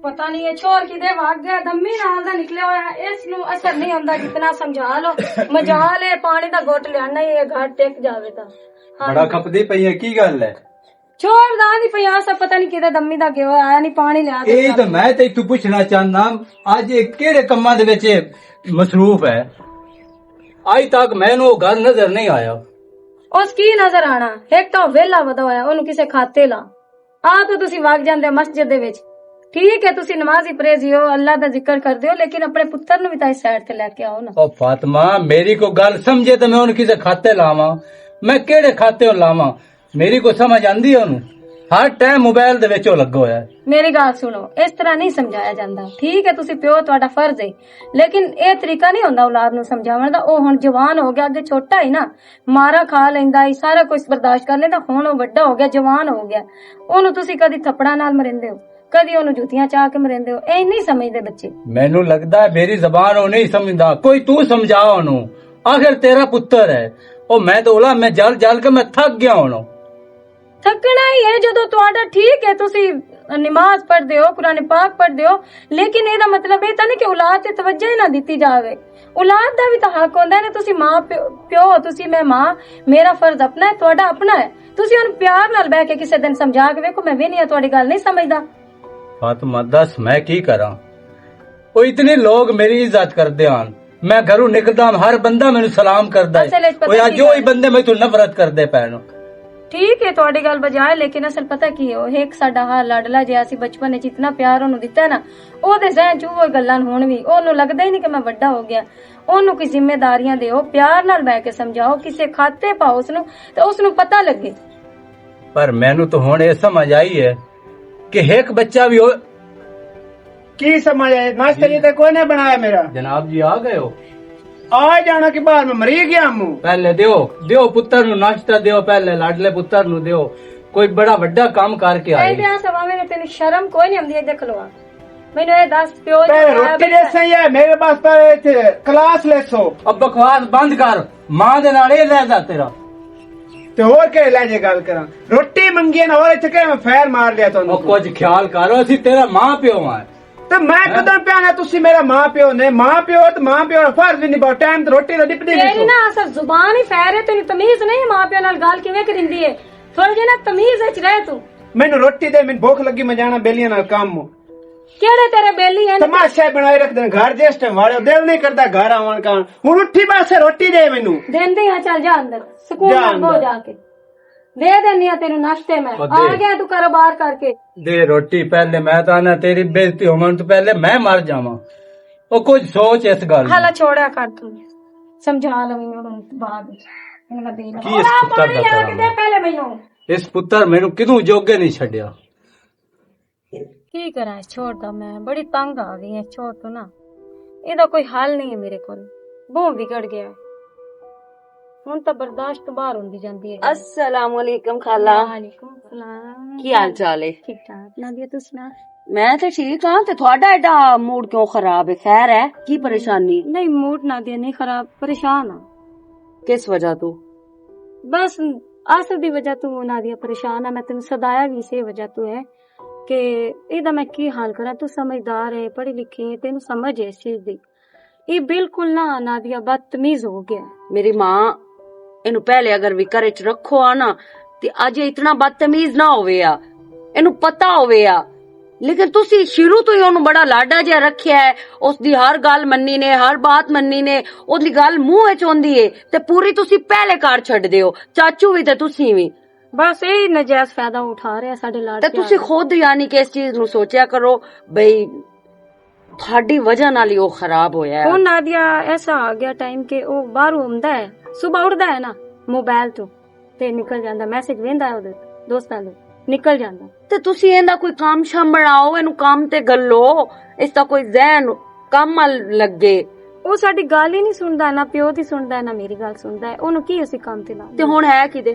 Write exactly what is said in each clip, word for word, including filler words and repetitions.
پتہ نہیں یہ چھوڑ کدے بھاگ گیا، دمی نال دا نکلیا ہویا ہے، اس نو اثر نہیں ہوندا، جتنا سمجھا لو۔ مجال ہے، پانی دا گھٹ لینا ہی ہے، گھر ٹک جاوے تا۔ ہاں بڑا جی۔ کھپدی پئی ہے، کی گل ہے؟ چھوڑ دا نہیں پئی، آسا پتہ نہیں کدے دمی دا گیا ہویا، آیا نہیں پانی لیا کے اے تے میں تے تو پوچھنا چاہنا، اج اے کیڑے کماں دے وچ مصروف ہے؟ اج تک مینوں او گھر نظر نہیں آیا۔ اس کی نظر آنا؟ ایک تو ویلا ودا ہویا، اونوں کسے کھاتے لا۔ آ تو تسی وگ جاندے مسجد دے وچ۔ ٹھیک ہے، تسی نمازی پریزی ہو، اللہ دا ذکر کر دیو، لیکن اپنے پتر نو بھی تاں اس سائیڈ تے لے کے آؤ نا۔ او فاطمہ، میری کوئی گل سمجھے تے میں ہن کسے کھاتے لاواں؟ میں کیڑے کھاتے ہن لاواں؟ میری کوئی سمجھ آندی ہے اونوں؟ ہر ٹائم موبائل دے وچ او لگا ہویا ہے۔ میری گل سنو، اس طرح نہیں سمجھایا جاندا۔ ٹھیک ہے، تسی پیو، تہاڈا فرض ہے، لیکن اے طریقہ نہیں ہوندا اولاد نو سمجھاون دا۔ او ہن جوان ہو گیا، اگے چھوٹا ہی نا، مارا کھا لیندا ہی، سارا کچھ برداشت کر لیندا۔ ہن او وڈا ہو گیا، جوان ہو گیا، اونوں تسی کدی تھپڑاں نال مریندے ہو، کدی اونوں جوتیاں چا کے مریندے ہو۔ اے نہیں سمجھدے بچے۔ مینوں لگدا ہے میری زبان او نہیں سمجھدا، کوئی تو سمجھا اونوں۔ آخر تیرا پتر ہے او، میں تو اولا میں جل جل کے میں تھک گیا ہونوں۔ تھکنا ہی ہے جدوں تہاڈا، ٹھیک ہے، تسی نماز پڑھ دے ہو، قرآن پاک پڑھ دے ہو، لیکن اے دا مطلب اے تاں نہیں کہ اولاد تے توجہ ہی نہ دتی جاوے۔ اولاد دا بھی تاں حق ہوندا ہے نا، تسی ماں پیو، پیو ہو، تسی، میں ماں، میرا فرض اپنا ہے، تہاڈا اپنا ہے۔ تسی ہن پیار نال بہ کے کسے دن سمجھا کے ویکھو، میں وی نہیں آ، تہاڈی گل نہیں سمجھدا۔ فاطمہ، دس میں کی کراں؟ او اتنے لوگ میری عزت کردے ہن، میں گھروں نکلدا ہاں، ہر بندہ مینوں سلام کردا ہے۔ اصل وچ پتہ او اج کی او ہی گل؟ بندے میتھوں نفرت کردے پے نے۔ ٹھیک ہے، تہاڈی گل بجا ہے، لیکن اصل پتہ کی ہے، او ایک ساڈا ہر لاڈلا جہا سی، بچپن وچ اتنا پیار اونوں دتا ہے نا، او دے ذہن چ او گلاں ہن وی، اونوں لگدا ہی نہیں کہ میں وڈا ہو گیا۔ اونوں کوئی ذمہ داریاں دیو، پیار نال بہ کے سمجھاؤ، کسے کھاتے پاؤ اس نوں، تے اس نوں پتہ لگے۔ پر مینوں تو ہن اے سمجھ آئی ہے کہ ایک بچہ بھی ہو۔ کی سمجھ آئے؟ ناشتہ یہ تے کوئی نہ بنایا میرا۔ جناب جی، آ گئے ہو؟ آ جانا کہ باہر میں مری گیا ہوں۔ پہلے دیو، دیو پتر نو ناشتہ دیو، پہلے لاڈلے پتر نو دیو۔ کوئی بڑا وڈا کام کر کے آئے۔ اے تے آ سوا میں تینوں شرم کوئی نہیں آندی، اے دیکھ لو آ۔ مینوں اے دس پیو جو پہلے ہے روٹی بچہ۔ دے سہی ہے، میرے پاس پہلے ایتھے کلاس لے سو۔ اب بکواس بند کر، ماں دے نال اے لے جا تیرا۔ تے ہور کہڑے لہجے گل کراں؟ روٹی منگی ہے نا، اور اتھے کہ میں فیر مار لیا تانوں۔ او کچھ خیال کر، اسی تیرا ماں پیو ہاں۔ تے میں ہاں؟ کدوں پیانا، تسی میرا ماں پیو نے، ماں پیو تے ماں پیو دا فرض وی نبھاؤ، ٹائم تے روٹی دا ڈپدی وی تیری سو۔ نا اصل زبان ہی فیر ہے، تینوں تمیز نہیں، ماں پیو نال گل کیویں کریندی ہے؟ تھوڑا جہا نا تمیز وچ رہ تو۔ مینوں روٹی دے، مینوں بھوک لگی، میں جانا بیلیاں نال کم۔ کیڑے تیرے بیلی ہیں؟ تماشا بنائے رکھ دے گھر، جس ٹائم والے دل نہیں کردا گھر آون کا۔ ہن اٹھی بس روٹی دے مینوں۔ دیندی ہاں، چل جا اندر، سکون جا نال بہو اندر۔ جا کے۔ دے دینی ہاں تینوں ناشتے میں۔ او دے۔ آ گیا تو کاروبار کر کے۔ دے روٹی پہلے، میں تو آنا تیری بےعزتی ہوون تو پہلے میں مر جاواں۔ او کچھ سوچ اس گل دی۔ ہلا چھوڑیا کر تو۔ سمجھا لویں ہن بعد وچ۔ انہاں دے کی اس پتر پانی دا لیا کے کراں دے میں؟ پہلے مینوں۔ اس پتر مینوں کدوں جوگے نہیں چھڈیا۔ کی کراں اس چھوڑ دا، میں بڑی تنگ آ گئی ہاں اس چھوڑ تو نا۔ اے دا کوئی حل نہیں ہے میرے کول۔ بہوں بگڑ گیا ہے۔ ہن تاں برداشت باہر ہوندی جاندی ہے۔ السلام علیکم خالہ۔ وعلیکم السلام۔ کی حال چال ہے؟ ٹھیک ٹھاک۔ نادیہ، توں سنا؟ میں تے ٹھیک ہاں، تے تہاڈا ایڈا موڈ کیوں خراب ہے؟ خیر ہے؟ کی پریشانی؟ نہیں، موڈ نادیہ نہیں خراب، پریشان ہاں۔ کس وجہ تو؟ بس آصف دی وجہ تو نادیہ پریشان ہاں۔ میں تینوں سدایا بھی اسی وجہ تو ہے کہ اے دا میں کی حال کراں؟ تو سمجھدار ہے، پڑھی لکھی ہے، تینوں سمجھ ہے اس چیز دی۔ اے بالکل نہ نادیہ بدتمیز ہو گیا۔ میری ماں، اینو پہلے اگر وی گھر وچ رکھو آ نا، تے اج اے اتنا بدتمیز نہ ہووے آ، اینو پتہ ہووے آ۔ لیکن تسی شروع تو ہی اونوں بڑا لاڈا جہا رکھیا ہے، اس دی ہر گل مننی نے، ہر بات مننی نے، اس دی گل منہ وچ ہوندی ہے، تے پوری تسی پہلے کر چھڈدے ہو، چاچو وی تے تسی وی۔ بس یہی ناجائز فائدہ اٹھا رہے ہیں ساڈے لاڈ تے پیار تسی دا۔ خود یعنی کہ اس چیز نو سوچیا کرو، بھئی، تہاڈی وجہ نال ہی او خراب ہویا ہے۔ ہن نادیہ ایسا آ گیا ٹائم کہ او باہروں آندا ہے، صبح اٹھدا ہے نا، موبائل تو تے نکل جاندا، میسج ویندا ہے اودے دوستاں دے، نکل جاندا۔ تے تسی ایندا کوئی کام شام بناؤ، اینو کام تے گھلو، اس دا کوئی ذہن کم ال لگے۔ او ساڈی گل ہی نہیں سندا، نہ پیو دی سندا ہے، نہ میری گل سندا ہے۔ اونوں کی اسی کام تے لاؤں؟ تے ہن ہے کدے؟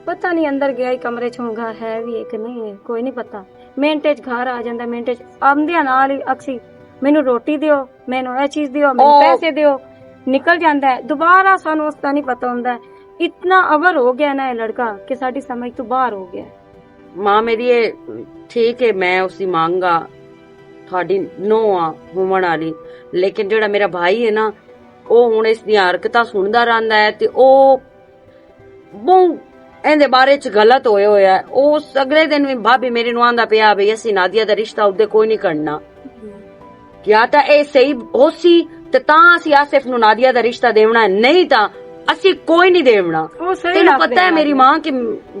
پتہ نہیں اندر گیا ہی کمرے چ، ہن گھر ہے بھی ہے کہ نہیں ہے، کوئی نہیں پتہ۔ منٹ چ گھر آ جاندا، منٹ چ آندیاں نال ہی اکسی، "مینوں روٹی دیو، مینوں اے چیز دیو، مینوں او۔ پیسے دیو۔" نکل جاندا ہے۔ دوبارہ سانوں اس دا نہیں پتہ ہوندا ہے۔ اتنا اوور ہو گیا نا یہ لڑکا کہ ساڈی سمجھ تو باہر ہو گیا ہے۔ ماں میری، اے ٹھیک ہے، میں اس دی مانگ آ، تھوڑی نو آ ہومن والی، لیکن جڑا میرا بھائی ہے نا، او ہن اس دیاں حرکتاں سندا رہندا ہے تے او بہوں ایندے بارے چ غلط ہوئے ہویا ہے۔ او اس اگلے دن وی بھابی میرے نوں آندا پیا بھئی اسی نادیہ دا رشتہ اودے کوئی نہیں کرنا۔ یا تاں اے صحیح ہوسی تے تاں اسی آصف نوں نادیہ دا رشتہ دیونا ہے، نہیں تاں اسی کوئی نہیں دیونا۔ تینوں پتہ ہے میری ماں کہ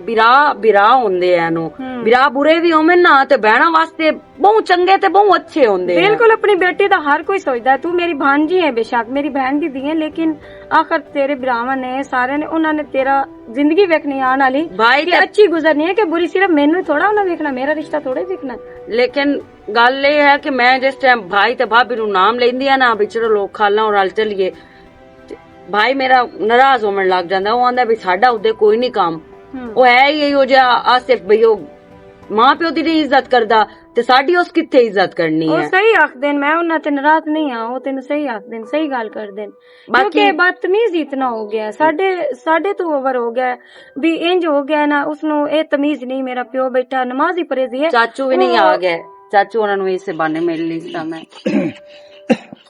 برا، برا ہوندے ہیں نو۔ برا برے بھی ہومن نا تے بہناں واسطے بہوں چنگے تے بہوں اچھے ہوندے ہیں۔ بالکل، اپنی بیٹی دا ہر کوئی سوچدا ہے۔ تو میری بھانجی ہے، بے شک میری بہن دی دھی ہے، لیکن آخر تیرے بھراواں نے، سارے نے، انہاں نے تیرا زندگی ویکھنی آن والی بھائی کہ تے اچھی گزرنی ہے کہ بری، صرف مینوں ہی تھوڑا انہاں ویکھنا، میرا رشتہ تھوڑا ہی ویکھنا۔ لیکن گل اے ہے کہ میں جس ٹائم بھائی تے بھابھی نوں نام لیندی آ نا، وچڑو لوگ کھالاں اور نال چلیے، تے بھائی میرا ناراض ہومن لگ جاندا۔ او آندا بھی ساڈا اودے کوئی نہیں کام۔ او ہے ہی ایہو جہا آصف بھئی، او ماں پیو دی نہیں عزت کردا، تے ساڈی اس کتھے عزت کرنی او ہے؟ صحیح آخدے نے، میں انہاں تے ناراض نہیں ہاں، او تینوں صحیح آخدے نے، صحیح گل کردے نے۔ باقی کیونکہ بدتمیز اتنا ہو گیا ہے، ساڈے، ساڈے تو اوور ہو گیا ہے، بھی انج ہو گیا ہے نا، اس نوں اے تمیز نہیں۔ میرا پیو بیٹھا نمازی پرہیزی ہے۔ چاچو بھی نہیں آ گئے، چاچو انہاں نوں اس بہانے مل لئی سی میں۔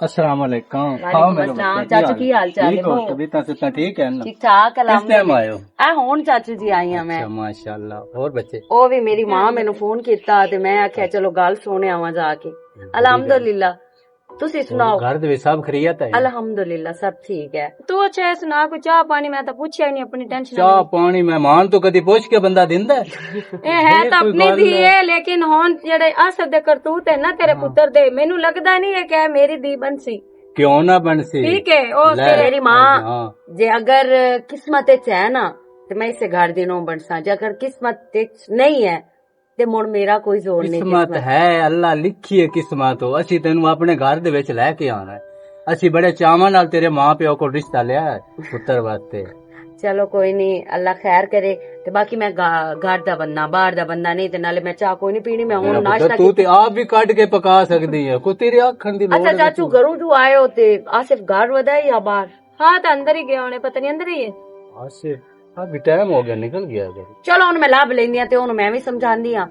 السلام علیکم۔ وعلیکم السلام۔ چاچو، کی حال چال ہے؟ ٹھیک ہو؟ طبیعتاں ستاں ٹھیک ہے نا؟ ٹھیک ٹھاک، الحمدللہ۔ کس ٹائم آئے ہو؟ آ ہن چاچو جی آئی ہاں میں۔ اچھا، ماشاءاللہ۔ اور بچے؟ او وی میری ماں مینوں فون کیتا تے میں آکھیا، "چلو گل سونے آواں جا کے۔" الحمدللہ۔ تسی سناؤ؟ گھر دے وچ سب خیریت ہے؟ الحمدللہ، سب ٹھیک ہے۔ تو اچھا، اے سنا، کوئی چاہ پانی؟ میں تاں پوچھیا ہی نہیں، اپنی ٹینشن چاہ پانی مہمان تو کدی پوچھ کے بندہ دیندا ہے؟ اے ہے تاں اپنی دھی ہے، لیکن ہن جڑے آصف دے کرتوت ہے نا تیرے پتر دے، مینوں لگدا نہیں ہے کہ اے میری دھی بنسی۔ کیوں نہ بنسی؟ ٹھیک ہے، او لے۔ میری ماں، ہاں۔ جے اگر قسمت وچ ہے نا، تے میں اسے گھر دی نو بنساں، جے اگر قسمت وچ نہیں ہے، تے مڑ میرا کوئی زور نہیں۔ قسمت ہے، اللہ لکھی ہے قسمت، او اسی تینوں اپنے گھر دے وچ لے کے آنا ہے۔ اسی بڑے چاواں نال تیرے ماں پیو کول رشتہ لیا ہے پتر واسطے۔ چلو کوئی نہیں، اللہ خیر کرے۔ تے باقی میں گا-، گھر دا بندہ، باہر دا بندہ نہیں، تے نالے میں چاہ کوئی نہیں پینی، میں ہن میرا پتر، ناشتہ تو تے کیتا۔ آپ بھی کڈ کے پکا سکدی ہے، کوئی تیرے آکھن دی لوڑ اچھا نہیں۔ چاچو، گھروں جو آئے ہو تے آصف گھر ودا ہے یا باہر؟ ہاں، تے اندر ہی گیا ہونے، پتہ نہیں اندر ہی ہے۔ آصف، ابھی ٹائم ہو گیا، نکل گیا گھر۔ چلو ہن میں لب لیندی ہاں تے اونوں میں وی سمجھاندی ہاں۔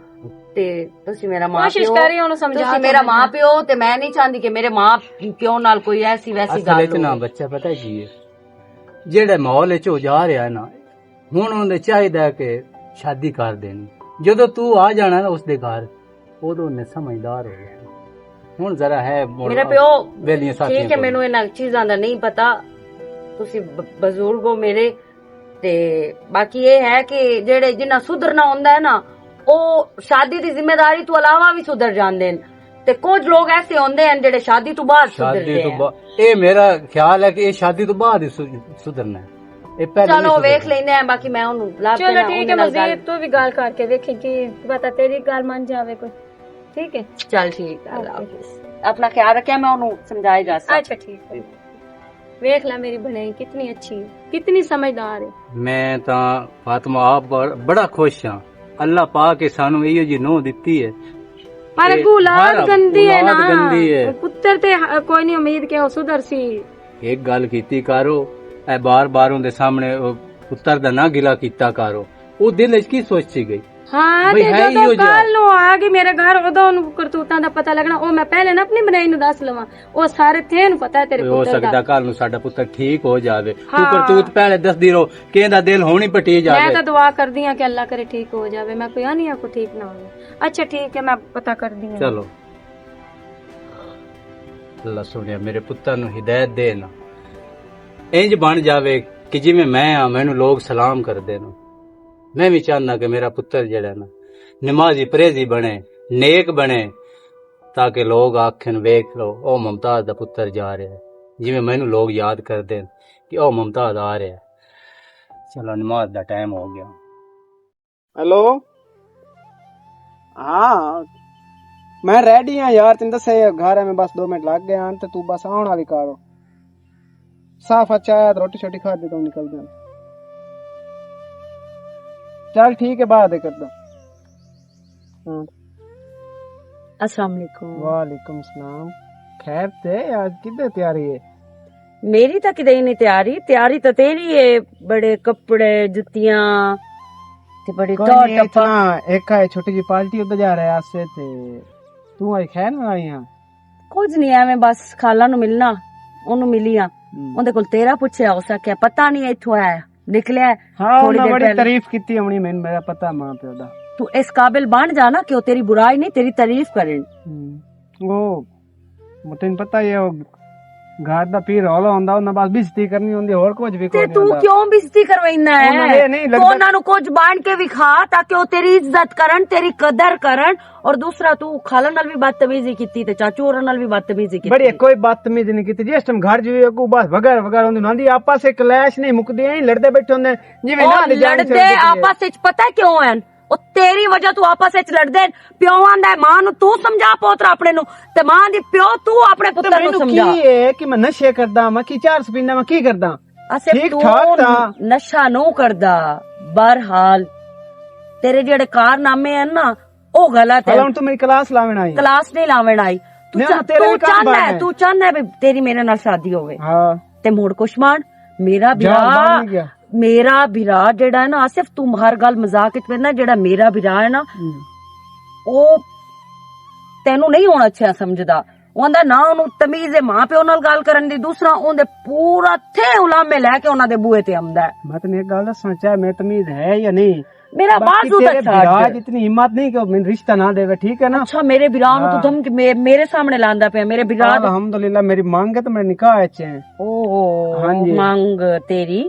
تے تسی میرا ماں کوشش پیو، کر رہی ہوں، سمجھا تسی میرا ماں پیو، تے میں نہیں چاہندی کہ میرے ماں پیو نال کوئی ایسی ویسی اصل گل وچ نا ہوئے۔ بچہ پتہ کی ہے، جیڑے ماحول وچ ہو جا رہا ہے نا، ہن اوندے چاہیدا ہے کہ شادی کر دین۔ جدوں تو آ جانا نا اس دے گھر، ادوں نے سمجھدار ہو گیا۔ ہن ذرا ہے مڑ میرا پیو، ویلیاں ساتھیاں ٹھیک ہے، کول۔ مینوں انہاں چیزاں دا نہیں پتا، تسی ب-، بزرگ ہو میرے، تے باقی یہ ہے کہ جڑے جنہاں سدھرنا ہوندا ہے نا، او شادی دی ذمہ داری تو علاوہ بھی سدھر جاندے ہیں۔ تے کچھ لوگ ایسے ہوندے ہیں جڑے شادی تو بعد شادی سدھردے تو ہیں۔ با-، اے میرا خیال ہے کہ اے شادی تو بعد ہی سو-، سدھرنا ہے۔ اے پہلے چلو، نہیں سدھرنا۔ ویکھ لیندے ہیں، باقی میں انہوں لب چلو، ٹھیک ہے، مزید تو بھی گل کر کے ویکھیں کہ پتہ تیری گل مان جاوے کوئی۔ ٹھیک ہے؟ چل ٹھیک ہے، اللہ اوکے۔ حافظ۔ اپنا خیال رکھیا، میں انہوں سمجھائے گا سب۔ اچھا، ٹھیک ہے۔ ویکھ لا میری بھنائی کتنی اچھی ہے، کتنی سمجھدار ہے۔ میں تاں فاطمہ آپ بڑ-، بڑا خوش ہاں۔ اللہ پاک کے سانو ایہو جی نوح دتی ہے۔ پر اگوں اولاد گندی ہے نا۔ گندی ہے۔ پتر تے ہ-، کوئی نہیں امید کہ او سدھر سی۔ ایک گل کیتی کرو، اے بار بار اون دے سامنے او پتر دا نہ گلا کیتا کرو۔ او دل وچ کی سوچی گئی؟ ہاں، بھئی تے ہے جدوں ہی ہو جا۔ کل نو آ گئی میرے گھر، ادوں اونوں کرتوتاں دا پتہ لگنا۔ او میں پہلے نہ اپنی بنائی نو دس لواں، او سارے تھے نو پتہ ہے تیرے ہو پتر دا۔ سکدا کل نو ساڈا پتر ٹھیک ہو جاوے۔ تو ہاں۔ کرتوت پہلے دس دی رو، کہیں دا دل ہونی پٹی جاوے۔ میں تاں دعا کردی ہاں کہ اللہ کرے ٹھیک ہو جاوے، میں کوئی آنی آ کو ٹھیک نہ ہووے۔ اچھا ٹھیک ہے، میں پتہ کردی ہاں۔ چلو۔ اللہ سوہنیا میرے پتر نو ہدایت دے نا، انج بن جاوے کہ جویں میں ہاں، مینوں لوگ سلام کردے نا۔ میں وی چاہندا کہ میرا پتر جڑا نا، نمازی پرہیزی بنے، نیک بنے، تاکہ لوگ آکھن، "ویکھ لو، او ممتاز دا پتر جا رہا ہے۔" جویں مینوں لوگ یاد کردے نا کہ او ممتاز آ رہا ہے۔ چلو، نماز دا ٹائم ہو گیا۔ ہیلو۔ ہاں، میں ریڈی ہاں یار، تین دسے گھر ہے، میں بس دو منٹ لگ گئے ہن تے تو بس آن والی کر۔ صاف اچھا آیا تے روٹی شوٹی کھا دے تو نکل جانا۔ چل ٹھیک ہے، بعد کر دو۔ ہاں۔ السلام علیکم۔ وعلیکم السلام۔ خیر تے آج کدھر تیاری ہے؟ میری تاں کدے ہی نہیں تیاری، تیاری تاں تیری ہے، بڑے کپڑے، جتیاں، تے بڑی کوئی ٹور نہیں، ٹپا۔ اتنا ایک ہے چھوٹی جی پارٹی ادھر جا رہا ہے آسے تے تو آئی خیر نہ آئی ہاں۔ کچھ نہیں، ایویں بس خالہ نو ملنا، اونوں ملی آ۔ ہم۔ اوندے کول تیرا پوچھیا، اس آکھیا پتہ نہیں اتھوں آیا، نکلیا ہے ہاں، تھوڑی انہاں دیر بڑی پہلے۔ تعریف کیتی ہونی، مینوں میرا پتہ ماں پیو دا۔ تو اس قابل بن جا نا کہ او تیری برائی نہیں، تیری تعریف کرن۔ ہم۔ او متن پتہ ہی ہے، او گھر دا پیر رولا ہوندا، انہاں بس بےعزتی کرنی ہوندی، ہور کچھ بھی تے کوئی نہیں تو ہوندا۔ کیوں بےعزتی کرویندا ہے؟ انہاں نے نہیں تو لگدا۔ انہاں نوں کچھ بن کے وکھا تاکہ او تیری عزت کرن، تیری قدر کرن۔ اور دوسرا تو خالہ نال بھی بدتمیزی کیتی تے چاچو ہوراں نال بھی بدتمیزی کیتی۔ بڑی کوئی بدتمیزی نہیں کیتی، جس ٹائم گھر جوی کو بس وغیر وغیر ہوندی ناندی، آپس وچ کلیش نہیں مکدی، ایں لڑدے بیٹھے ہوندے جویں او ناندی جان لڑدے چھوڑ دتی ہے۔ آپس وچ پتہ کیوں ہیں؟ او تیری وجہ تو آپس وچ لڑدے ہیں۔ پیو آندا ہے، ماں نوں تو سمجھا پوترا اپنے نوں، تے ماں دی پیو تو اپنے تے پتر نوں مینوں سمجھا۔ کی ہے کہ میں نشے کردا، میں کی چار سپیندا، میں کی کردا؟ اچھا، ٹھیک تو ٹھاک تھا۔ نشہ نو کردا، بہرحال تیرے جڑے کارنامے ہیں نا، او غلط ہے۔ ہلا ہن تو میری کلاس لاون آئی۔ کلاس نہیں لاون آئی۔ تو میں چا-، تیرے تو بھی کام چاہندا ہے، بننا ہے۔ تو چاہندا ہے بھی تیری میرے نال شادی ہوئے۔ ہاں۔ تے مڑ کچھ مان، میرا جان بھرا، بن گیا۔ میرا بھرا جڑا ہے نا آصف، تو ہر گل مذاق وچ پینا، جڑا میرا بھرا ہے نا، ہم۔ او تینوں نہیں ہونا اچھا سمجھدا۔ اوندا نہ اونوں تمیز ہے ماں پیو نال گل کرن دی، دوسرا اون دے پورا تھے علامے لے کے انہاں دے بوئے تے آمدا ہے۔ میں تینوں ایک گل دسنا چاہے، میں تمیز ہے یا نہیں؟ میرا باقی بازو تیرے تک چھڈ۔ بھرا جتنی ہمت نہیں کہ وہ مینوں رشتہ نہ دے، ٹھیک ہے نا؟ اچھا، میرے بھرا نوں تو ہاں۔ دھمکی، مے-، میرے سامنے لاندا پیا، میرے بھرا۔ الحمدللہ، میری منگ ہے تو میرے نکاح اچ ہے۔ او ہو، ہاں جی۔ منگ تیری۔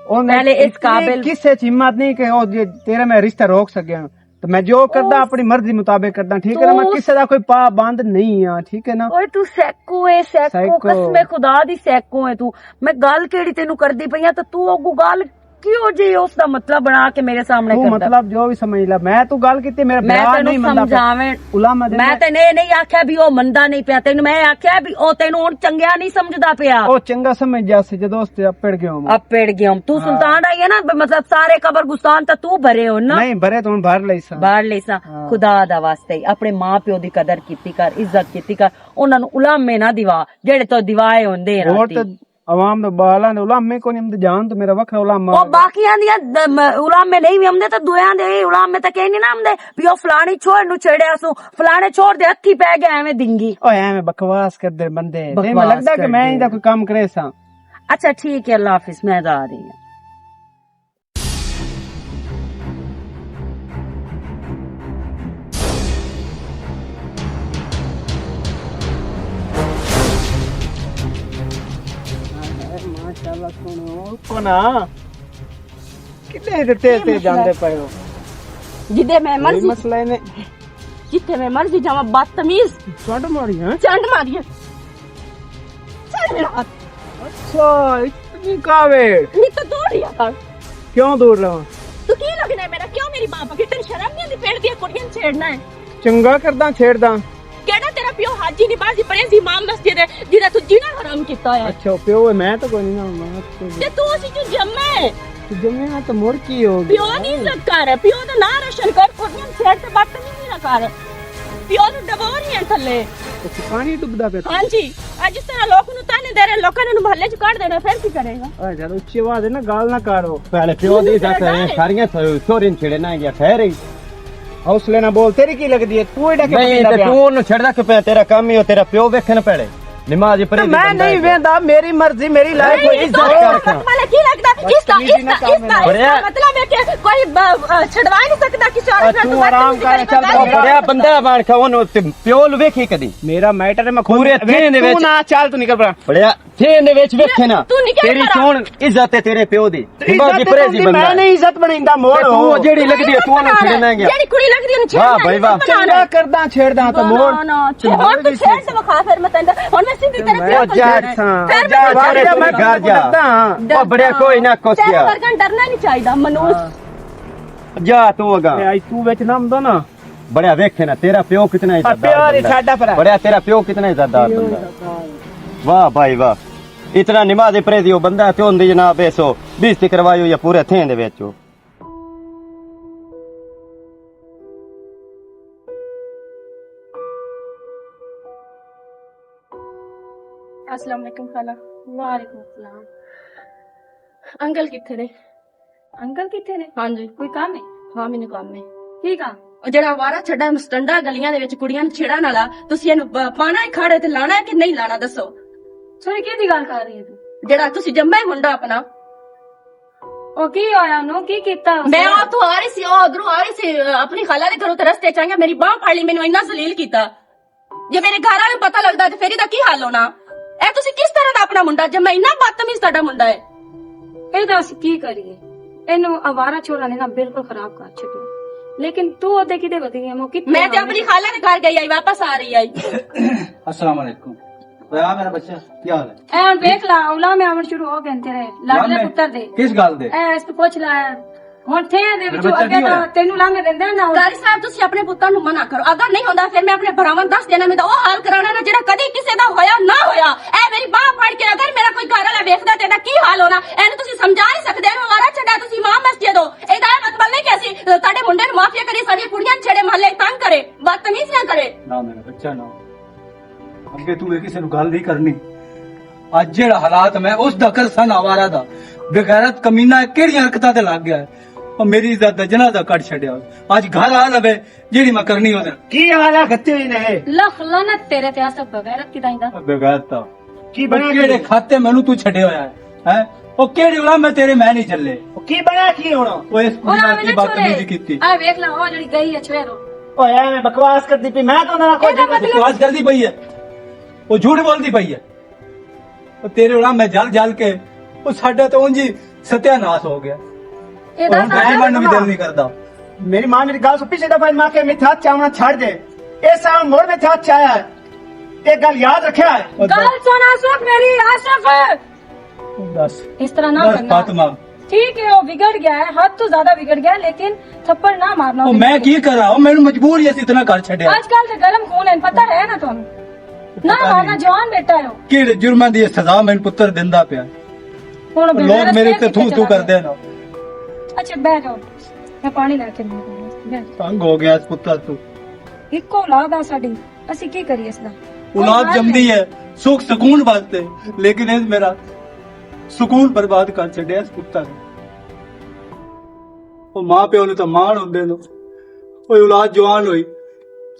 پہلے اس قابل کسے چ ہمت نہیں کہ وہ جے تیرے میں رشتہ روک سکیا۔ تو میں جو کردا ہاں۔ اپنی مرضی مطابق کردا، ٹھیک ہے نا؟ میں کسے دا کوئی پابند نہیں ہاں، ٹھیک ہے نا؟ اوئے تو سیکو ہے، سیکو، سیکو۔ قسم خدا دی سیکو ہے تو۔ میں گل کیڑی تینوں کردی پئی ہاں، تو تو اگوں گل کیوں جی اس دا مطلب بنا کے میرے سامنے کردا؟ مطلب جو بھی سمجھ لا، میں تو گل کیتی، میرا میں بھرا تینوں نہیں مندا پیا۔ سمجھاویں۔ علامہ دے میں میں تے نہیں، نہیں آکھیا بھی او مندا نہیں پیا، تینوں میں آکھیا بھی او تینوں ہن چنگیا نہیں سمجھدا پیا۔ او چنگا سمجھ جا سی جدوں اس تے اپڑ گیا ہوں۔ اپڑ گیا ہوں۔ تو ہاں۔ سلطان آئی ہے نا، مطلب سارے قبر گستان تا تو بھرے ہو نا؟ نہیں، بھرے تو ہن بھر لئی سا۔ بھر لئی سا۔ ہاں۔ خدا دا واسطے ہی اپنے ماں پیو دی قدر کیتی کر، عزت کیتی کر، انہاں نوں علامے نہ دیوا، جڑے تو دیوائے ہوندے ہیں اور راتی۔ تے عوام دے بالاں دے علامے کو نہیں، جان تو میرا وکھرا علامہ او ہے۔ باقیاں دیاں د-، م-، علامے نہیں بھی آمدے تے دویاں دے علامے تے کہیں نہیں نہ آمدے۔ بھی او فلانے چھوڑ نو چھڑیا سو، فلانے چھوڑ دے ہتھی پہ گیا ایویں دنگی۔ او ایویں بکواس کردے بندے۔ بکواس نہیں، میں لگدا کہ میں کردے۔ ایندا کوئی کم کرے ساں۔ اچھا ٹھیک ہے، اللہ حافظ، میں جا رہی ہوں۔ ماشاءاللہ سنو، کنا کتنے تے تیز تیز جاندے پئے ہو؟ جدے میں کوئی مرضی، مسئلہ ہی نہیں۔ جتھے میں مرضی جاواں، بدتمیز۔ چنڈ ماری، ہیں؟ چنڈ ماری۔ چنڈ مار۔ اچھا، اتنی کاوڑ۔ نہیں تو دوڑ لیا کر۔ کیوں دوڑ رہا؟ تو کی لگنا ہے میرا؟ کیوں میری ماں پکڑ؟ تین شرم نہیں آندی، پیڑ دیا کڑیاں چھیڑنا ہے۔ چنگا کردا، چھیڑدا۔ کیڑا تیرا پیو حاجی نمازی پرہیزی امام مسجد ہے، جدا تو جینا حرام کیتا ہے؟ اچھا، پیو ہے، میں تو کوئی نہیں نا، میں تو کوئی تے تو اسی جو جمع ہے۔ تو جمع ہے تو مڑ کی ہو گیا؟ پیو نہیں عزت کر، پیو دا نام روشن کر، کڑیاں چھیڑ تے بدتمیزی نہ کر۔ پیو تو ڈبو نہیں ہے تھلے۔ تو پانی ڈبدا پیا؟ ہاں جی، اج اس طرح لوگ نو تانے دے رہے، لوکاں نے محلے چ کڈ دینا، پھر کی کرے گا؟ اے یار، اچھی آواز ہے نا، گال نہ کرو۔ پہلے پیو دی عزت ہے، ساریاں چھوڑی چھڑے نہ گیا، خیر ہی۔ حوصلے نہ بول، تیری کی لگدی ہے؟ تو ایڈا کیوں نہیں، پکڑدا تے پیا؟ تو اونوں چھڑدا کیوں پیا؟ تیرا کم ہی ہو، تیرا پیو ویکھن پہلے۔ نماز پڑھے تے میں نہیں ویندا، میری مرضی، میری لائف۔ نہیں، عزت کر۔ مطلب کی لگدا؟ اس کا، اس کا، اس کا، اس کا بڑیا۔ مطلب ہے کہ کوئی ب-، چھڑوا نہیں سکدا کسی عورت نال۔ تو آرام کر، چل۔ بڑیا بندہ بن کے اونوں تے پیو نوں ویکھی کدی؟ میرا میٹر ہے، میں پورے تھین دے وچ۔ تو نہ چل، تو نکل پڑا۔ بڑیا تھین دے وچ ویکھے نا، تو نکل تیری پڑا۔ کون عزت ہے تیرے پیو دی؟ عزت دی پریزی بندہ۔ میں نہیں عزت بنیندا، موڑ تے تو ہو۔ جیڑی لگدی ہے، تو نہ چھڑنا گیا۔ جیڑی کڑی لگدی ہے، واہ بھائی واہ۔ چنگا کردا، چھڑدا تو موڑ۔ نہ، نہ، چھڑ، ہن تو چھڑ تے وکھا، پھر میں تیندا، ہن میں سیدھی طرح پیو کول جانا ہے۔ پھر میں جا، جا، میں گھر جا۔ او بڑے کوئی نہ کوسیا۔ ورگا ڈرنا نہیں چاہیدا، منوس۔ جا تو اگا۔ اے آئی تو وچ نہ ہوندا نا۔ بڑیا ویکھے نا، تیرا پیو کتنا عزت دار بندہ۔ بڑیا تیرا پیو کتنا عزت دار بندہ۔ واہ بھائی واہ۔ اتنا نماز پڑھے دیو بندہ تے ہوندی جناب ایسو بےعزتی کروائی ہوئی ہے پورے تھین دے وچ۔ السلام علیکم خالہ۔ وعلیکم السلام۔ انکل کتھے نے؟ انکل کتھے نے؟ ہاں جی۔ کوئی کم ہے؟ ہاں، مینوں کم ہے۔ ٹھیک آ۔ او جڑا آوارہ چھڈا مستنڈا گلیاں دے وچ کڑیاں نوں چھیڑن والا، تسی اینوں ب-، پانا ہے کھاڑے تے لانا ہے کہ نہیں لانا، دسو؟ سوری، کیہدی گل کر رہی ہے تو؟ جڑا تسی جمع ہے منڈا اپنا۔ او کی ہویا انہوں؟ کی کیتا اس میں نے؟ اتھوں آ رہی سی، او ادھروں آ رہی سی، اپنی خالہ دے گھروں تے رستے چ آئی آں، میری باہ پھڑ لی، مینوں اتنا ذلیل کیتا۔ جے میرے گھر والے نوں پتہ لگدا تے فیر ایہدا کی حال ہونا؟ اے تسی کس طرح دا اپنا منڈا جمع، اتنا بدتمیز تہاڈا منڈا ہے۔ اے دس کی کریے؟ اینوں آوارہ چھوڑا نے نا بالکل خراب کر چھڈیا۔ لیکن تو اودے کدے ودی ہے، مو کتنے میں تے آوارہ اپنی خالہ دے گھر گئی آئی، واپس آ رہی آئی۔ السلام علیکم۔ بھیا میرا بچہ، کیا حال ہے؟ اے ہن ویکھ لا، اولا میں آون شروع ہو گئے تیرے لاڈلے لامے؟ پتر دے۔ کس گل دے؟ اے اس تو پوچھ لا۔ ہن تھے دے میرا وچوں بچہ اگے کی ہویا؟ تاں تینوں لامے دیندے نا۔ قاری صاحب، تسی اپنے پتر نوں منع کرو، اگر نہیں ہوندا پھر میں اپنے بھراواں دس دینا، میں تاں او حال کرانا نا جڑا کدی کسے دا ہویا نہ ہویا۔ اے میری باہ پھڑ کے اگر میرا کوئی گھر والا ویکھدا تے دا کی حال ہونا؟ اینوں تسی سمجھا نہیں سکدے، اینوں آوارہ چھڈا تسی امام مسجد ہو۔ اے دا اے مطلب نہیں کہ اسی تہاڈے منڈے نوں معافیا کری، ساڈیاں کڑیاں چھڑے محلے تنگ کرے، بدتمیزیاں کرے۔ نہ میرا بچہ نہ۔ اگے تو یہ کسی نوں گل نہیں کرنی۔ اج جیڑا حالات میں اس دا کرسا نہ آوارہ دا۔ بغیرت کمینہ ہے، کیڑی حرکتاں تے لگ گیا ہے۔ او میری عزت دا جنازہ کڈ چھڈیا۔ اج گھر آ لوے، جیڑی میں کرنی ہو جائے۔ کی حال ہے کھتے ہوئی نے؟ لکھ لعنت تیرے تے، آصف بغیرت کی دائیں دا۔ بغیرت دا۔ کی او بنا کیڑے کی؟ کھاتے مینوں تو چھڈے ہویا ہے؟ ہیں؟ او کیڑی اڑا میں تیرے میں نہیں چلے۔ او کی بنا کی ہونا؟ او اس کڑی اڑا نال میں کی نہ بدتمیزی چھوڑے۔ کیتی؟ اے ویکھ لا، او جڑی گئی ہے چھوڑے۔ او ایویں بکواس کردی پئی، میں تو نہ کوئی اے دا مطلب بکواس کردی پئی ہے۔ او جھوٹ بولدی پئی ہے۔ او تیرے اڑا میں جل جل کے، او ساڈا تے اونجی ستیاناس ہو گیا۔ اے اور دا ہن ساڈا ڈائمنڈ بھی دل نہیں کردا۔ میری ماں میری گل سو، پچھلے دفعہ ماں کے میتھے ہاتھ چاونا چھڑ دے۔ اے سال مڑ میتھے ہاتھ چایا ہے۔ اے گل یاد رکھیا ہے۔ گل سن آصف میری، آصف۔ بس۔ اس طرح نہ بس کرنا۔ فاطمہ۔ ٹھیک ہے، وہ بگڑ گیا ہے، حد تو زیادہ بگڑ گیا ہے، لیکن تھپڑ نہ مارنا۔ او میں کی کراں؟ او مینوں مجبور ہی اسی اتنا کر چھڈیا۔ آج کل تے گرم خون ہے، پتہ ہے نا تانوں۔ نہ پتہ مارنا، نہیں۔ جوان بیٹا ہے وہ۔ کیڑے جرماں دی سزا مینوں پتر دیندا پیا۔ ہن لوگ میرے تے تھو تھو کردے نا۔ اچھا، بیٹھ جاؤ۔ میں پانی لے کے آندی ہاں۔ بیٹھ۔ تنگ ہو گیا اس پتر تو۔ اکو اولاد آ ساڈی، اسی کی کریے اس دا؟ اولاد جمدی ہے سکھ سکون واسطے، لیکن اس میرا سکون برباد کر چھڈیا اس کتا نے۔ او ماں پیو نوں تاں مان ہوندے نو، او اولاد جوان ہوئی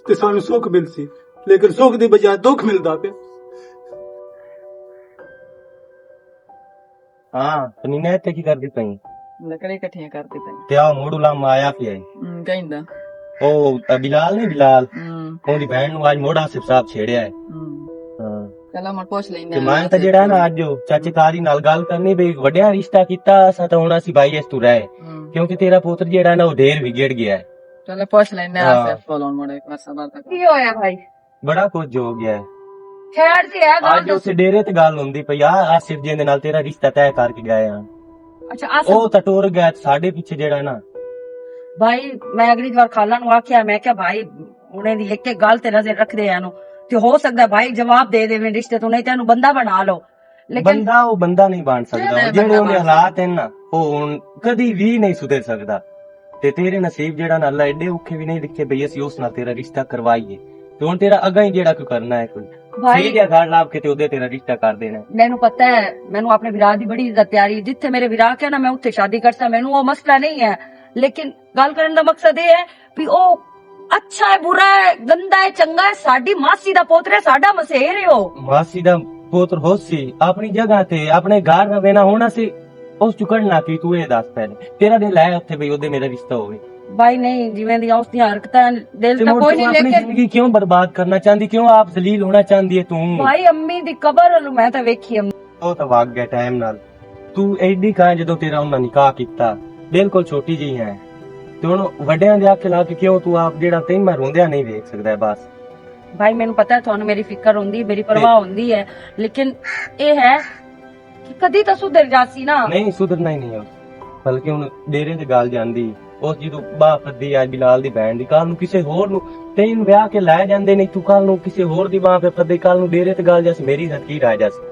تے سانوں سکھ ملسی، لیکن سکھ دی بجائے دکھ ملدا پیا۔ ہاں، پنینا اتھے کی کردی پئی؟ لکڑی اکٹھیاں کردی پئی۔ تے آ موڑ علامہ آیا پیا ہے۔ ہوں، کہیں دا۔ او، اے بلال نہیں، بلال؟ ہوں۔ اوندی بہن نوں اج موڑ آصف صاحب چھیڑیا ہے۔ ہوں۔ ہاں۔ چلو، میں پوچھ لیندے تے آں میں آصف تاں جیڑا نا کول۔ اج او چاچے کاری نال گل کرنی بھئی وڈیا رشتہ کیتا، اساں تاں ہن اسی بھائی اس تو رہے۔ ہوں۔ کیونکہ تیرا پوتر جیڑا نا او ڈھیر وگڑ گیا ہے۔ چلو، پوچھ لیندے آں ہاں۔ آصف کول ہن مڑ ایک بار صبر تک۔ کی ہویا بھائی؟ بڑا کچھ ہو گیا ہے۔ خیر تے ہے گل اج دس۔ اسے ڈیرے تے گل ہوندی پئی آ، آصف جی دے نال تیرا رشتہ طے کر کے گئے ہاں۔ اچھا، آصف۔ او تاں ٹر گیا، ساڈے پیچھے جیڑا نا۔ بھائی، میں اگلی وار خالہ نوں آکھیا، میں کہیا، "بھائی، انہیں دی ایک ایک گل تے نظر رکھ دے اینوں۔ تے ہو سکدا ہے بھائی جواب دے دے رشتے تو، نہیں تے اینوں بندہ بنا لو۔" لیکن بندہ او بندہ نہیں بن سکدا، جیڑے اوندے حالات ہیں نا، او ہن کدی وی نہیں سدھر سکدا۔ تے تیرے نصیب جیڑا نا اللہ ایڈے اوکھے وی نہیں لکھے بھئی اسی اس نال تیرا رشتہ کروائیے۔ تے ہن تیرا اگاں ہی جیڑا کوئی کرنا ہے کوئی۔ بھائی۔ صحیح جیا گھر لاپ کے تے اودے تیرا رشتہ کر دینا ہے۔ مینوں پتہ ہے، مینوں اپنے بھرا دی بڑی عزت پیاری ہے۔ جتھے میرے بھرا کہنا میں اتھے شادی کرساں، مینوں او مسئلہ نہیں ہے۔ لیکن گل کرن دا مقصد اے ہے بھی او اچھا ہے، برا ہے، گندا ہے، چنگا ہے، ساڈی ماسی دا پوتر ہے، ساڈا مسیر ہے او۔ ماسی دا پوتر ہو سی، اپنی جگہ تے، اپنے گھر رہے نہ ہونا سی، اس چکن نہ کی تو اے دس پہلے۔ تیرا دل ہے اتھے بھئی اودے میرا رشتہ ہوئے؟ بھائی نہیں، جویں دی اس دی حرکتاں دل تے تک مڑ کوئی تو نہیں، اپنی لیکن زندگی کیوں برباد کرنا چاہندی، کیوں آپ ذلیل ہونا چاہندی ہے تو؟ بھائی امی دی قبر ولوں میں تے ویکھی امی۔ او تاں وگ گیا ٹائم نال۔ تو ایڈی کاں جدوں تیرا انہاں نکاح کیتا، بالکل چھوٹی جی ہے۔ تے ہن وڈیاں دے آکھے لا کے کیوں تو آپ جیڑا تین میں روندیا نہیں ویکھ سکدا ہے بس۔ بھائی مینوں پتہ ہے تھانوں میری فکر ہوندی، میری پرواہ ہوندی ہے، لیکن اے ہے کہ کدی تاں سدھر جاسی نا۔ نہیں، سدھرنا ہی نہیں ہے۔ بلکہ ہن ڈیرے تے گال جاندی، اس جدوں باہ پھدی آج بلال دی بہن دی، کل نوں کسے ہور نوں تین ویاہ کے لائے جاندے نہیں، تو کل نوں کسے ہور دی باہ پہ پھدے، کل نوں ڈیرے تے گال جاسی، میری عزت کی رہ جاسی؟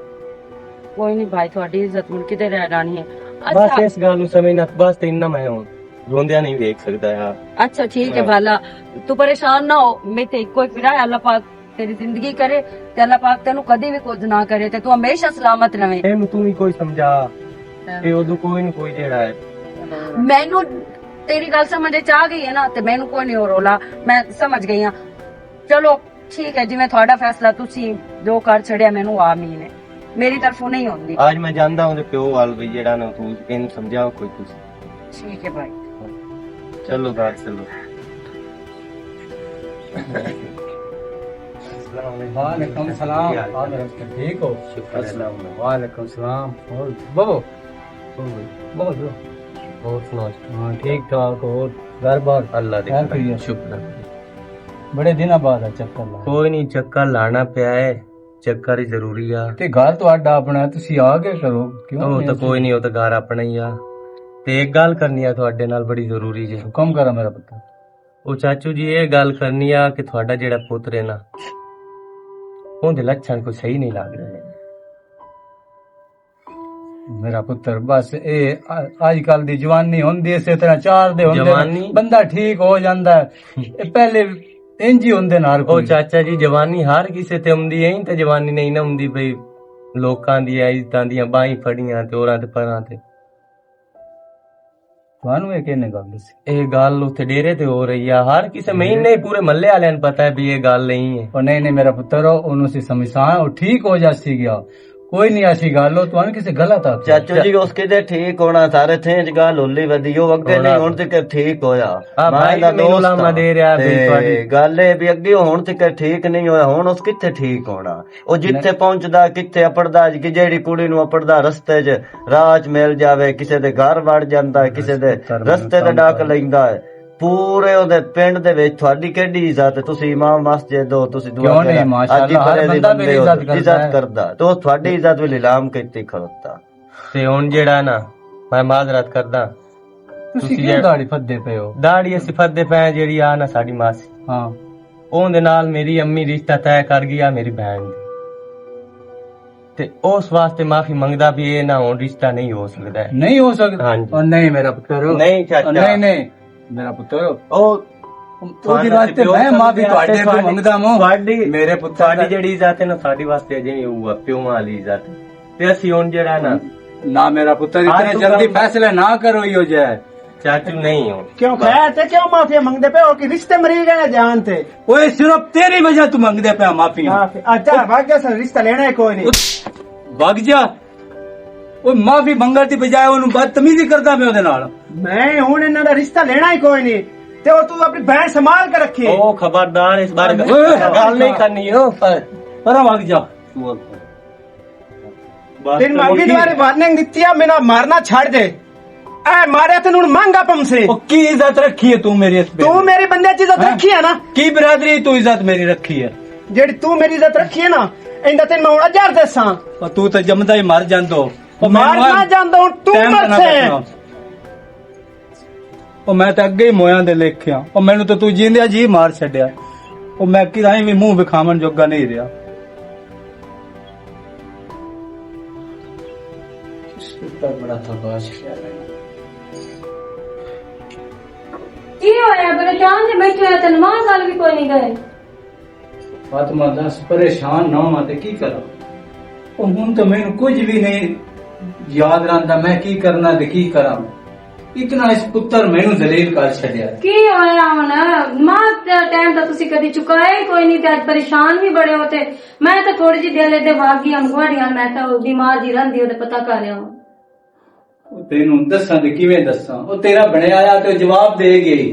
کوئی نہیں بھائی، تہاڈی عزت ہن کدے رہ جانی ہے۔ بس اچھا۔ اس گل نوں سمجھنا، بس تے انہاں میں ہن روندیاں نہیں ویکھ سکدا یار۔ اچھا ٹھیک ہے ہاں۔ بھالا، تو پریشان نہ ہو، میں تے کوئی پھرا ہے، اللہ پاک تیری زندگی کرے تے اللہ پاک تینوں کدی بھی کچھ نہ کرے تے تو ہمیشہ سلامت رہے۔ اینوں تو ہی کوئی سمجھا، ہاں۔ اے اودوں کوئی نہ کوئی جیڑا ہے۔ مینوں تیری گل سمجھ وچ آ گئی ہے نا، تے مینوں کوئی نہیں ہو رولا، میں سمجھ گئی ہاں۔ چلو ٹھیک ہے، جی میں تہاڈا فیصلہ، تسی جو کر چھڑیا، مینوں آمین ہے، میری طرفوں نہیں ہوندی۔ آج میں جاندا ہوں تے پیو وال بھی جڑا نا، تو اینوں سمجھاؤ کوئی تسی۔ ٹھیک ہے بھائی۔ چلو گھر چلو۔ السلام علیکم۔ وعلیکم السلام۔ کیا حال ہے؟ ٹھیک ہو؟ شکر ہے۔ السلام علیکم۔ وعلیکم السلام۔ اور بابو، بہت، بہت سناؤ؟ ہاں، ٹھیک ٹھاک۔ اور گھر بار؟ اللہ دے خیر کرم۔ خیریت؟ شکر ہے۔ بڑے دناں بعد آ چکر لایا۔ کوئی نہیں، چکر لانا پیا ہے، چکر ہی ضروری آ۔ تے گھر تہاڈا اپنا ہے، تسی آ کے کرو، کیوں او نہیں تاں اسی؟ کوئی نہیں، او تاں گھر اپنا ہی آ۔ تے ایک گل کرنی آ تہاڈے نال، بڑی ضروری جے۔ حکم کرا میرا پتر۔ او چاچو جی، اے گل کرنی آ کہ تہاڈا جیڑا پتر ہے نا، اوندے لچھن کوئی صحیح نہیں لگ رہے۔ میرا پتر، بس اے ا-، اج کل دی جوانی ہوندی، اسے طرح چار دے ہوندے نے۔ جوانی؟ بندہ ٹھیک ہو جاندا ہے۔ اے پہلے انج ہی ہوندے نے ہر او کوئی۔ چاچا جی، جوانی ہر کسے تے ہوندی ہے، تے جوانی نہیں نہ ہوندی بھئی لوکاں دی عزتاں دیاں باہیں پھڑیاں تے اوراں تے پراں تے۔ تانوں اے کہنے گل دسی؟ اے گل اتھے ڈیرے تے ہو رہی آ، ہر کسے مہینے پورے محلے والے نوں پتہ ہے بھی اے گل نہیں ہے۔ او نہیں، نہیں، میرا پتر، او، اونوں سی سمجھساں، او ٹھیک ہو جاسی گیا۔ کوئی نہیں ایسی گل، او تانوں کسے غلط آ چاچو جی، اس کدے ٹھیک ہونا، سارے تھیں اچ گل ہولی ودی، او اگے نہیں، ہن تک ٹھیک ہویا۔ آ میں بھائی دا مینوں دوست لامہ آں۔ دے رہا بھی تے تہاڈی گل اے بھی اگے ہن تک ٹھیک نہیں ہویا، ہن اس کتھے ٹھیک ہونا؟ او جتھے پہنچدا، کتھے اپڑدا، کہ جیڑی کڑی نوں اپڑدا رستے 'چ، راہ 'چ مل جاوے، کسے دے گھر وڑ جاندا ہے، کسے دے رستے تے ڈاک لیندا ہے۔ پورے اودے پنڈ دے وچ تہاڈی کیڈی عزت ہے؟ تسی امام مسجد ہو، تسی دعا کیوں نہیں؟ ماشاءاللہ، ہر بندہ میری عزت کردا ہے۔ عزت کردا۔ تو تہاڈی عزت وی لیلام کیتی کھڑوتا۔ تے ہن جیڑا نا، میں معذرت کردا۔ تسی کیوں داڑھی پھدے پئے ہو؟ داڑھی اسی پھدے پئے آں، جیڑی آ نا ساڈی ماسی۔ ہاں۔ اون دے نال میری امی رشتہ طے کر گئی آ میری بہن دے۔ تے اس واسطے معافی منگدا بھی اے نہ ہون رشتہ نہیں ہو سکدا ہے۔ نہیں ہو سکدا؟ ہاں جی۔ او نہیں میرا پتر۔ نہیں چاچا۔ او نہیں، نہیں، میرا پتر۔ او تہاڈے واسطے پیو میں معافی تہاڈے تو منگدا ہوں۔ تہاڈی، میرے پتر تہاڈی جیڑی عزت ہے نا، ساڈی واسطے اجے بھی او پیو والی عزت ہے۔ تے اسی ہن جیڑا نا، نہ میرا پتر، اتنے جلدی فیصلے نہ کرو، یہ ہو جائے۔ چاچو نہیں ہو۔ کیوں خیر تے کیوں معافی منگدے پے ہو کہ رشتے مری گئے جان تے؟ اوئے صرف تیری وجہ تو منگدے پے معافی۔ معافی؟ اچھا، باقی اصل رشتہ لینا ہے کوئی نہیں۔ بھاگ جا۔ او معافی منگن دی بجائے اونوں بدتمیزی کردا پیا اودے نال۔ میں ہن انہاں دا رشتہ لینا ہی کوئی نہیں۔ تے او تو اپنی بہن سنبھال کے رکھی۔ او خبردار، اس بار گل نہیں کرنی ہو۔ پرا بھاگ جا۔ تین ماں بھی دوبارے وارننگ دتی ہے، میرا مارنا چھڑ دے۔ اے مارے تین ہن مانگا پم سے۔ او کی عزت رکھی ہے تو میری اس پہ؟ تو میرے بندے چ عزت رکھی ہے نا؟ کی برادری تو عزت میری رکھی ہے؟ جیڑی تو میری عزت رکھی ہے نا، ایندا تین میں ہن اجار دساں۔ او تو تے جمدا ہی مر جاندو۔ او مر نہ جاندو، ہن تو مر سے۔ او میں تے اگے ہی مویاں دے لکھیا۔ او مینوں تے تو جیندیا جی مار چھڈیا۔ او میں کدائیں وی منہ وکھاون جوگا نہیں رہیا۔ اس پتر بڑا تھا بادشاہ۔ کی ہویا؟ پریشان جے بیٹھے ہو تے نماز وال وی کوئی نہیں گئے۔ فاطمہ دس، پریشان نہ ہواں تے کی کراں؟ او ہن تے مینوں کجھ وی نہیں یاد رہندا، میں کی کرنا تے کی کراں؟ اتنا اس پتر مینوں ذلیل کر چھڈیا۔ کی ہویا ہن؟ نماز دے ٹائم تے تسی کدی چکایا ہی کوئی نہیں تے اج پریشان وی بڑے ہو تے میں تے تھوڑی جی دل دے بھاگ گئی ہم گواڑیاں، میں تے بیمار جی رہندی او تے پتہ کر رہیا ہوں۔ او تینوں دساں تے کیویں دساں؟ او تیرا بنیا آیا تے او جواب دے گئی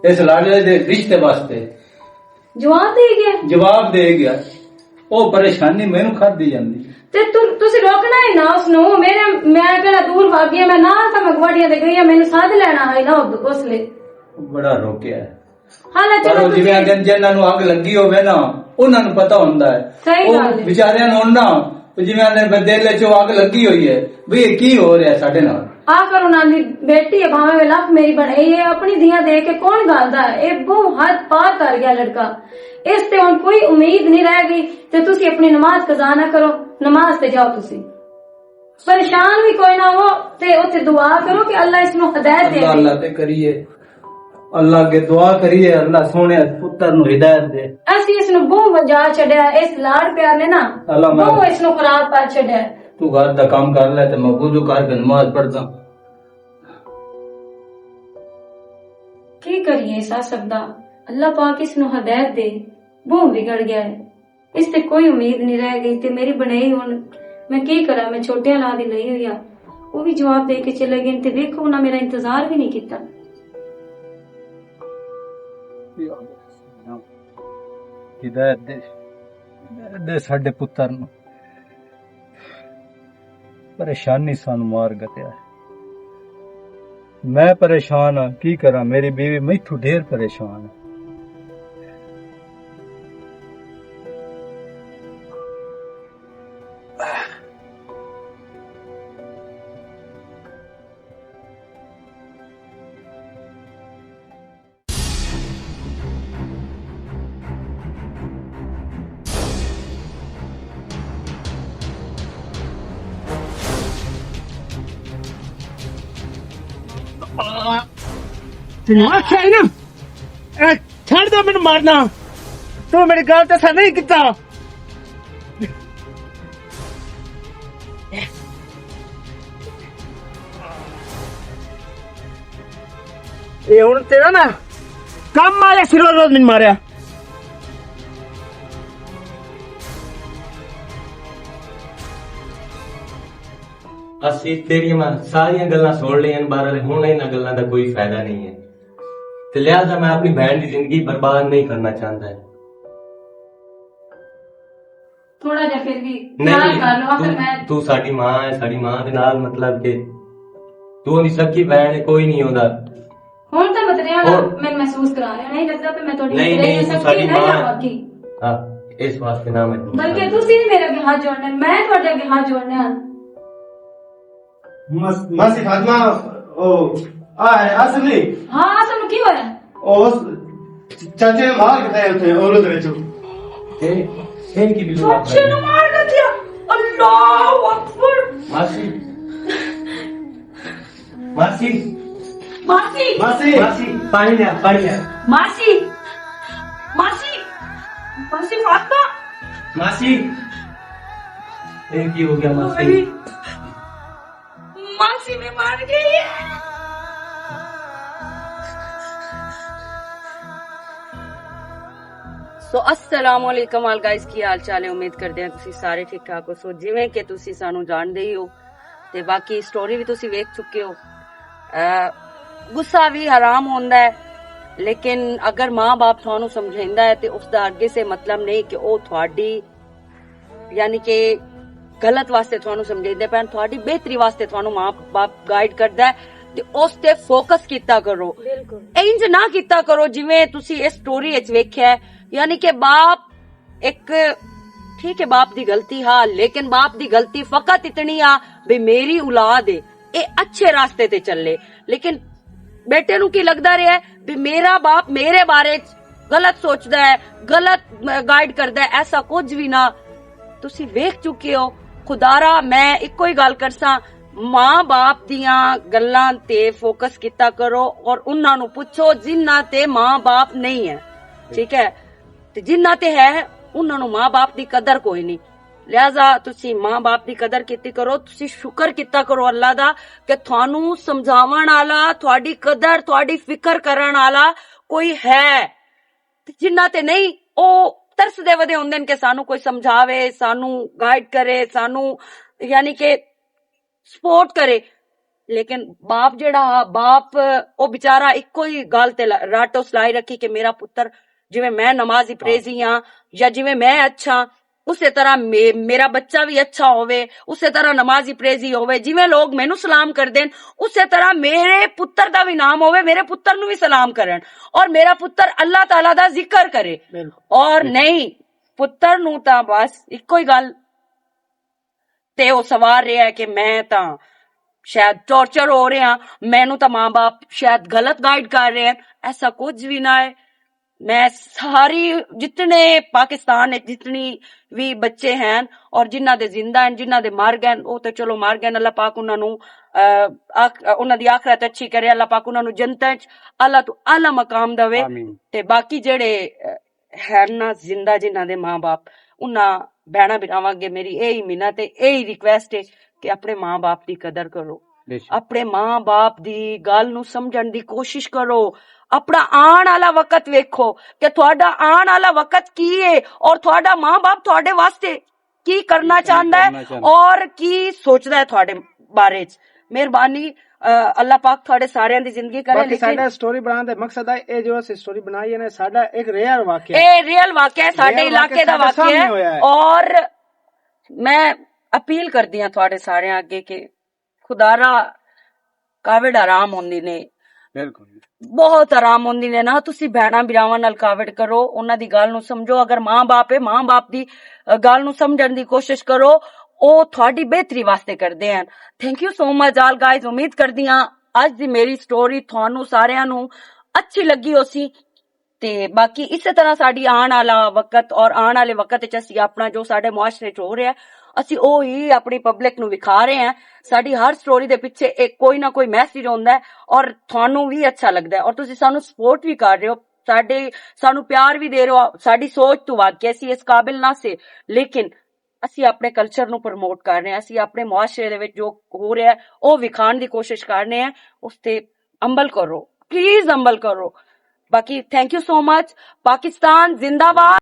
اس لاڈلے دے رشتے واسطے۔ جواب دے گیا؟ جواب دے گیا۔ او پریشانی مینوں کھدی جاندی۔ تے تو، تسی روکنا ہے نا اس نوں۔ میرے، میں پہلا دور بھاگ گیا، میں نال تاں میں گواڈیاں دے گئی ہاں، مینوں ساتھ لینا آئی نا اس لے۔ بڑا روکیا ہے۔ حالانکہ پر چلو او جویں تسی آندے نے، جنہاں نوں اگ لگی ہووے نا، انہاں نوں پتہ ہوندا ہے۔ صحیح او گل ہے۔ بیچاریاں نوں نہ، او جویں آندے نے، دل وچ او اگ لگی ہوئی ہے، بھئی اے کی ہو رہیا ساڈے نال؟ آخر انہاں دی بیٹی ہے، بھاویں وہ لکھ میری بنے، یہ اپنی دھیاں دے کے کون گالدا ہے؟ یہ بہت حد پار کر گیا لڑکا۔ اس تے ہن کوئی امید نہیں رہ گئی تے تسی اپنی نماز قضا نہ کرو، نماز تے جاؤ تسی۔ پریشان بھی کوئی نہ ہو تے اتھے دعا کرو کہ اللہ اس نو ہدایت دے۔ اللہ، اللہ تے کریے، اللہ اگے دعا کریے، اللہ سونے پتر نو ہدایت دے۔ اسی اس نو بہت وجا چھڈیا، اس لاڑ پیار نے نا اللہ بہت اس نو خراب کر چھڈیا۔ تو گھر دا کام کر لے تے میں وضو کر کے نماز پڑھدا۔ کریے سا سب دا؟ اللہ پاک اس نو ہدایت دے۔ بہوں وگڑ گیا ہے، اس تے کوئی امید نہیں رہ گئی۔ تے میری بنائی ہن میں کی کراں؟ میں چھوٹیاں لا دی لئی ہوئی آ، وہ بھی جواب دے کے چلے گئے تے ویکھو، انہاں میرا انتظار بھی نہیں کیتا۔ ہدایت دے، دے ساڈے پتر نوں۔ پریشانی سانوں مار گتیا ہے۔ میں پریشان ہاں، کی کراں؟ میری بیوی میتھوں ڈھیر پریشان ہے۔ تینوں آکھیا سی نا، اے چھڑ دے، مینوں مارنا۔ تو میری گل تے سا نہیں کیتا۔ اے ہن تیرا نا کم آیا، سروں روز مینوں ماریا۔ اسی تیریاں میں ساریاں گلاں سن لیاں، بہرحال ہن انہاں گلاں دا کوئی فائدہ نہیں ہے۔ تے لہذا میں اپنی بہن دی زندگی برباد نہیں کرنا چاہندا ہے۔ تھوڑا جہا پھر بھی نہیں، خیال کر لو، آخر تو، میں تو ساڈی ماں ہے، ساڈی ماں دے نال مطلب کہ تو اونی سکی بہن ہے، کوئی نہیں ہوندا۔ ہن تے متریاں نا، اور میں محسوس کرا رہا، نہیں لگدا پہ میں تھوڑی نہیں، نہیں، تو ساڈی ماں ہے۔ ہاں، اس واسطے نہ میں بلکہ تسی بھی میرے اگے ہاتھ جوڑنے، میں تھوڑے اگے ہاتھ جوڑنے ہن۔ مس-، ماسی فاطمہ، او، آ ہے، آصف نہیں؟ ہاں، آصف نوں کی ہویا؟ او، اس چاچے نے مار کے تے اتھے، او دے وچ۔ اے، اے کی بلو چاچے نے مار کے دیا؟ اللہ اکبر۔ ماسی۔ ماسی۔ ماسی۔ ماسی۔ ماسی، پانی لیا، پانی لیا۔ ماسی۔ ماسی۔ ماسی فاطمہ۔ ماسی۔ اے کی ہو گیا ماسی؟ ماسی میں مار گئی ہے۔ سو السلام علیکم آل گائز، کی حال چال ہے؟ امید کردے ہیں تسی سارے ٹھیک ٹھاک ہو۔ سو جویں کہ تسی سانو جان دے ہی ہو تے باقی سٹوری بھی تسی ویکھ چکے ہو۔ آ، غصہ بھی حرام ہوندا ہے، لیکن اگر ماں باپ تھانو سمجھیندا ہے تے اس دا اگے سے مطلب نہیں کہ او تھوڑی یعنی کہ غلط واسطے تھانوں سمجھیندے پین، تھوڑی بہتری واسطے تھانوں ماں باپ گائیڈ کردا ہے تے اس تے فوکس کیتا کرو۔ بالکل۔ انج نہ کیتا کرو جویں تسی اس سٹوری وچ ویکھیا ہے، یعنی کہ باپ ایک، ٹھیک ہے، باپ دی غلطی ہا، لیکن باپ دی غلطی فقط اتنی آ بھی میری اولاد ہے، اے اچھے راستے تے چلے۔ لیکن بیٹے نوں کی لگدا رہیا ہے بھی میرا باپ میرے بارے چ غلط سوچدا ہے، غلط، م-، گائیڈ کردا ہے، ایسا کچھ بھی نہ۔ تسی ویکھ چکے ہو۔ خدارا، میں اکو ہی گل کرساں، ماں باپ دیاں گلاں تے فوکس کیتا کرو اور انہاں نوں پوچھو جنہاں تے ماں باپ نہیں ہے، ٹھیک ہے؟ تے جنہاں تے ہے، انہاں نوں ماں باپ دی قدر کوئی نہیں۔ لہذا تسی ماں باپ دی قدر کیتی کرو، تسی شکر کیتا کرو اللہ دا کہ تھانوں سمجھاون والا، تھوڑی قدر، تھوڑی فکر کرن والا کوئی ہے۔ تے جنہاں تے نہیں، او ترس دے ودے ہوندے نے کہ سانوں کوئی سمجھاوے، سانوں گائیڈ کرے، سانوں یعنی کہ سپورٹ کرے۔ لیکن باپ جڑا ہا، باپ او بیچارہ اکو ہی گل تے ل-، رٹ اس لائی رکھی کہ میرا پتر جویں میں نمازی پریزی ہاں یا جویں میں اچھا، اسے طرح مے-، میرا بچہ بھی اچھا ہووے، اسے طرح نمازی پریزی ہووے، جویں لوگ مینوں سلام کردے نے، اسے طرح میرے پتر دا بھی نام ہووے، میرے پتر نوں بھی سلام کرن اور میرا پتر اللہ تعالیٰ دا ذکر کرے۔ بالکل۔ اور نہیں، پتر نوں تاں بس اکو ہی گل تے او سوار رہیا ہے کہ میں تاں شاید ٹارچر ہو رہا ہاں، مینوں تاں ماں باپ شاید غلط گائیڈ کر رہے ہیں۔ ایسا کچھ بھی نہ ہے۔ میں ساری، جتنے پاکستان وچ جتنی بھی بچے ہیں اور جنہاں دے زندہ ہیں، جنہاں دے مر گئے، او تے چلو مر گئے، اللہ پاک انہاں نوں، آ، آخ-، انہاں دی آخرت اچھی کرے، اللہ پاک انہاں نوں جنت وچ اعلیٰ تو اعلیٰ مقام دے۔ آمین۔ تے باقی جڑے، آ، ہے نا زندہ جنہاں دے ماں باپ، انہاں بہناں بھراواں اگے میری ایہی منت ہے، ایہی ریکویسٹ ہے کہ اپنے ماں باپ دی قدر کرو۔ اپنے ماں باپ دی گل نوں سمجھن دی کوشش کرو۔ اپنا آن والا وقت ویکھو کہ تہاڈا آن والا وقت کی ہے اور تہاڈا ماں باپ تہاڈے واسطے کی کرنا چاہندا ہے اور کی سوچدا ہے تہاڈے بارے چ۔ مہربانی، اللہ پاک تہاڈے ساریاں دی زندگی کرے۔ لیکن ساڈا سٹوری بنان دا مقصد ہے، اے جو اسی سٹوری بنائی ہے نا، ساڈا ایک ریئل واقعہ ہے۔ اے ریئل واقعہ ہے، ساڈے علاقے دا واقعہ ہے۔ اور میں اپیل کردی ہاں تہاڈے ساریاں اگے کہ خدا را کاوڑ آرام ہوندی نے۔ بہت آرام ہوندی نے نا۔ تسی بھیناں بھراواں نال کاوڑ کرو، انہاں دی گل نوں سمجھو۔ اگر ماں باپ ہے، ماں باپ دی گل نوں سمجھن دی کوشش کرو۔ او تہاڈی بہتری واسطے کردے ہیں۔ تھینک یو سو مچ آل گائز۔ امید کردی ہاں اج دی میری سٹوری تھانوں ساریاں نوں اچھی لگی ہوسی۔ تے باقی اسے طرح ساڈی آن والا وقت اور آن والے وقت وچ اسی اپنا جو ساڈے معاشرے چ ہو رہا ہے، اسی او ہی اپنی پبلک نوں وکھا رہے ہیں۔ ساڈی ہر سٹوری دے پیچھے ایک کوئی نہ کوئی میسج ہوندا ہے اور تھانوں بھی اچھا لگدا ہے اور تسی سانوں سپورٹ بھی کر رہے ہو، ساڈے سانوں پیار بھی دے رہے ہو۔ ساڈی سوچ تو ود کے اسی اس قابل نہ سے، لیکن اسی اپنے کلچر نوں پروموٹ کر رہے ہیں، اسی اپنے معاشرے دے وچ جو ہو رہا ہے او وکھان دی کوشش کر رہے ہیں۔ اس تے عمل کرو، پلیز عمل کرو۔ باقی تھینک یو سو مچ۔ پاکستان زندہ باد۔